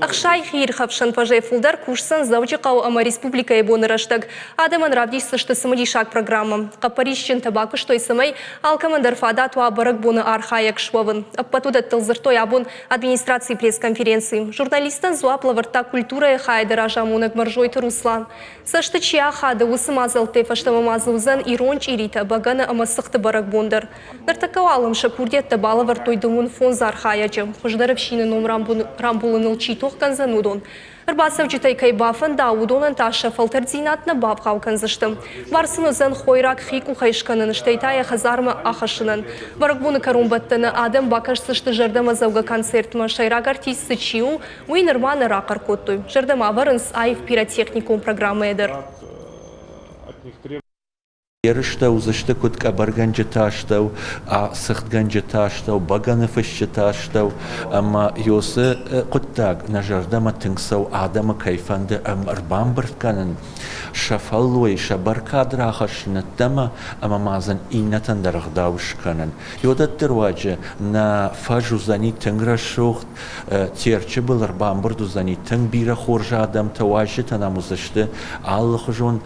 Ӕхсай хиирхӕфсӕн фӕзӕй фылдӕр кусдзӕн Дзӕуджыхъӕуы ӕмӕ республикӕйы боны рӕстӕг. Адӕмӕн равдисдзысты цымыдисаг программӕ. Хъӕппӕрисджынтӕ бакуыстой, цӕмӕй алкӕмӕн дӕр фадат уа бӕрӕгбоны архайӕг суӕвын. Ӕппӕт уыдӕттыл дзырдтой абон администрацийы пресс-конференцийы. Журналисттӕн дзуапп лӕвӕрдта культурӕйы хайады разамонӕг Мӕрзойты Руслан. Цӕсты чи ахады, уыцы мадзӕлттӕй фӕстӕмӕ ма дзы уыдзӕн ирон чъиритӕ, бӕгӕны ӕмӕ цыхты бӕрӕгбон дӕр. Ныртӕккӕ уал ӕм сӕ курдиӕттӕ балӕвӕрдтой 35 архайӕджы, хуыздӕр ӕфсины ном рамбулыныл чи тох кӕндзӕн, уыдон. Ӕрбацӕуджытӕй кӕй бафӕнда, уыдонӕн та сӕ фӕлтӕрддзинад нӕ бавгъау кӕндзысты. Бар сын уыдзӕн хойраг хи къухӕй скӕнын, стӕй та йӕ хӕдзармӕ ахӕссынӕн. Бӕрӕгбоны кӕронбӕттӕны адӕм бакӕсдзысты зӕрдӕмӕдзӕугӕ концертмӕ. Сӕйраг артист дзы чи у, уый нырма нӕ рахъӕр кодтой. Зӕрдӕ ма ӕвӕрынц аив пиротехникон программӕйӕ дӕр. Ерыстӕ уыдзысты куыд къӕбӕргӕнджыты астӕу, цыхтгӕнджыты астӕу, бӕгӕныфысджыты астӕу ӕмӕ уыцы хъуыддаг нӕ зӕрдӕмӕ тынг цӕуы, адӕмы кӕй фӕнды ӕрбамбырд кӕнын, сӕ фӕллой, сӕ бӕркад рахӕссын ӕддӕмӕ ӕмӕ ма дзы иннӕтӕн дӕр ӕгъдау скӕнын. Уыдӕтты руаджы нӕ фӕз уыдзӕни тынг рӕсугъд, Терчы был ӕрбамбырд уыдзӕни тынг бирӕ хорз адӕмтӕ, уазджытӕ нӕм уыдзысты алыхуызон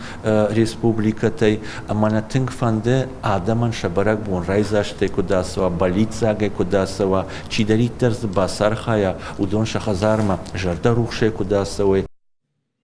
республикӕтӕй ӕмӕ нӕ тынг фӕнды адӕмӕн сӕ бӕрӕгбон райдзастӕй куыд ацӕуа, бӕллиццагӕй куыд ацӕуа, чидӕриддӕр дзы бацархайа, уыдон сӕ хӕдзармӕ зӕрдӕрухсӕй куыд ацӕуой.